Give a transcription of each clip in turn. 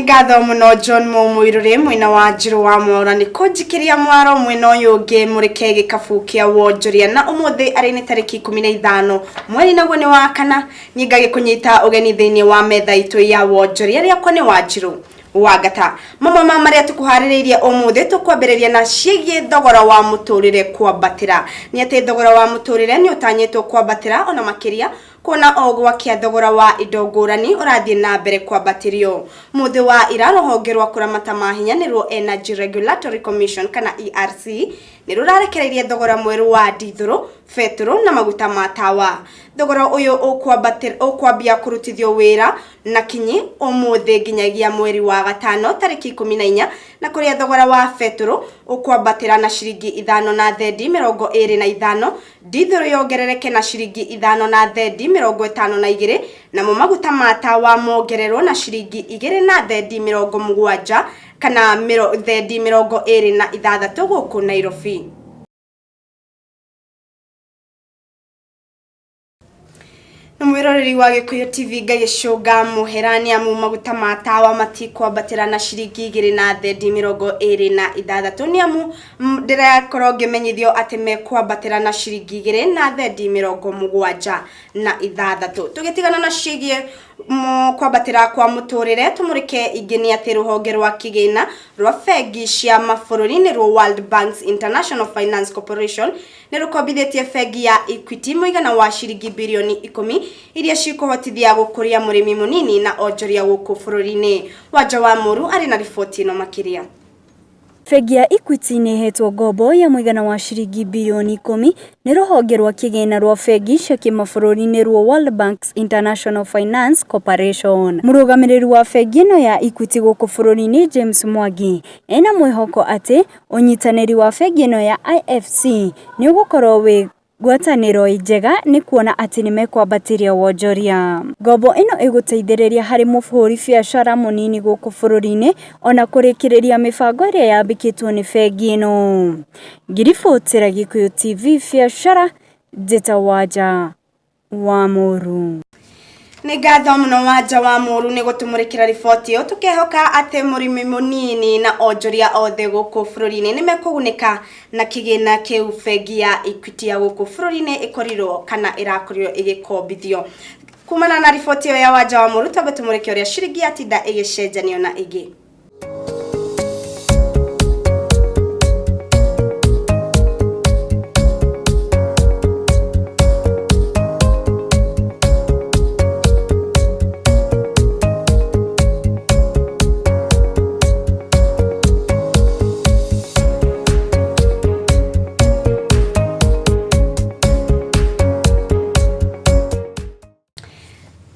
Nĩ ngatho mũno John Mũmũirũrĩ mwena wa Njirũ wa Mwaũra nĩ kũnjikĩria mwaro mwena ũyũ ũngĩ mũrĩke gĩkabu kĩa wonjoria na ũmũthĩ arĩ nĩ tarĩki 15 mweri naguo nĩ wa kana. Niĩ ngagĩkũnyita ũgeni thĩinĩ wa metha itũ ya wonjoria, rĩakwa nĩ Wanjirũ Wangata. Mamwe ma marĩa tũkũharĩrĩirie ũmũthĩ tũkwambĩrĩria na ciĩgiĩ thogora wa mũtũrĩre kwambatĩra. Nĩ atĩ thogora wa mũtũrĩre nĩ ũtanyĩtwo kwambatĩra ona makĩria kuona o gwakĩa thogora wa indo ngũrani ũrathiĩ na mbere kwambatĩrio. Mũthĩ wa ira rũhonge rwa kũramata mahinya nĩruo Energy Regulatory Commission kana ERC nĩ rũrarekereirie thogora mwerũ wa ndithũrũ, betũrũ na maguta ma tawa. Thogora ũyũ ũkwambia kũrutithio wĩra na kinyi ũmũthĩ nginyagia mweri wa gatano tarĩki 14 na kũrĩa thogora wa betũrũ ũkwambatĩra na ciringi ithano na thendi 25, ndithũrũ yongerereke na ciringi ithano na thendi 52, namo maguta ma tawa mongererwo na ciringi igĩrĩ na thendi 70 kana thendi 26 gũkũ Nairobi. Na mwĩroreri wa Gĩkũyũ TV ngagĩcũnga mũhera nĩ amu maguta ma tawa matikwambatĩra na ciringi igĩrĩ na thendi 26 nĩ amu ndĩrakorwo ngĩmenyithio atĩ mekwambatĩra na ciringi igĩrĩ na thendi 76. Tũgĩtigana na ciĩgiĩ kwambatĩra kwa mũtũrĩre tũmũrĩke ingĩ nĩ atĩ rũhonge rwa kĩgĩna rwa bengi cia mabũrũri nĩ ruo World Bank's International Finance Corporation nĩ rũkombithĩtie bengi ya Equity mũigana wa ciringi birioni 10 iria cikũhotithia gũkũria mũrĩmi mũnini na onjoria gũkũ bũrũri-inĩ. Wanja wa Mũru arĩ na riboti ĩno makĩria. Bengi ya Equity nĩ ĩhetwo ngombo ya mũigana wa ciringi birioni 10 nĩ rũhonge rwa kĩgĩna rwa bengi cia kĩmabũrũri nĩruo World Bank's International Finance Corporation. Mũrũgamĩrĩri wa bengi ĩno ya Equity gũkũ bũrũri-inĩ James Mwangi ena mwĩhoko atĩ ũnyitanĩri wa bengi ĩno ya IFC nĩ ũgũkorwo wĩ ngwatanĩro njega nĩ kuona atĩ nĩ mekwambatĩria wonjoria. Ngombo ĩno ĩgũteithĩrĩria harĩ mũhũri biacara mũnini gũkũ bũrũri-inĩ ona kũrĩkĩrĩria mĩbango ĩrĩa yambĩkĩtwo nĩ bengi ĩno. Ngĩribotera Gĩkũyũ TV biacara njĩtagwo Wanja wa Mũru. Nĩ ngatho mũno Wanja wa Mũru nĩ gũtũmũrĩkĩra riboti ĩyo, tũkehoka atĩ mũrĩmi mũnini na onjoria othe gũkũ bũrũri-inĩ nĩ mekũgunĩka na kĩgĩna kĩu bengi ya Equity ya gũkũ bũrũri-inĩ ĩkorirwo kana ĩrakorirwo ĩgĩkombithio. Kumana na riboti ĩyo ya Wanja wa Mũru, twambe tũmũrĩke ũrĩa ciringi yatinda ĩgĩcenjanio na ĩngĩ.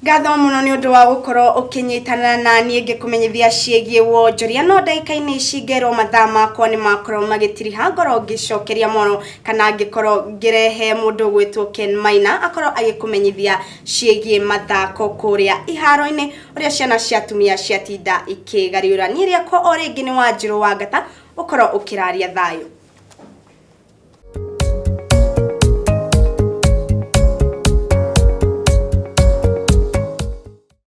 Ngatho mũno nĩ ũndũ wa gũkorwo ũkĩnyitana na niĩ ngĩkũmenyithia ciĩgiĩ wonjoria, no ndagĩka-inĩ ici ngerwo mathaa makwa nĩ makorwo magĩtiriha, ngorwo ngĩcokeria mũno kana ngĩkorwo ngĩrehe mũndũ ũgwĩtwo Ken Maina akorwo agĩkũmenyithia ciĩgiĩ mathako kũrĩa iharo-inĩ ũrĩa ciana cia atumia ciatinda ikĩgariũra. Niĩ rĩakwa o rĩngĩ nĩ Wanjirũ Wangata, ũkorwo ũkĩraria thayũ.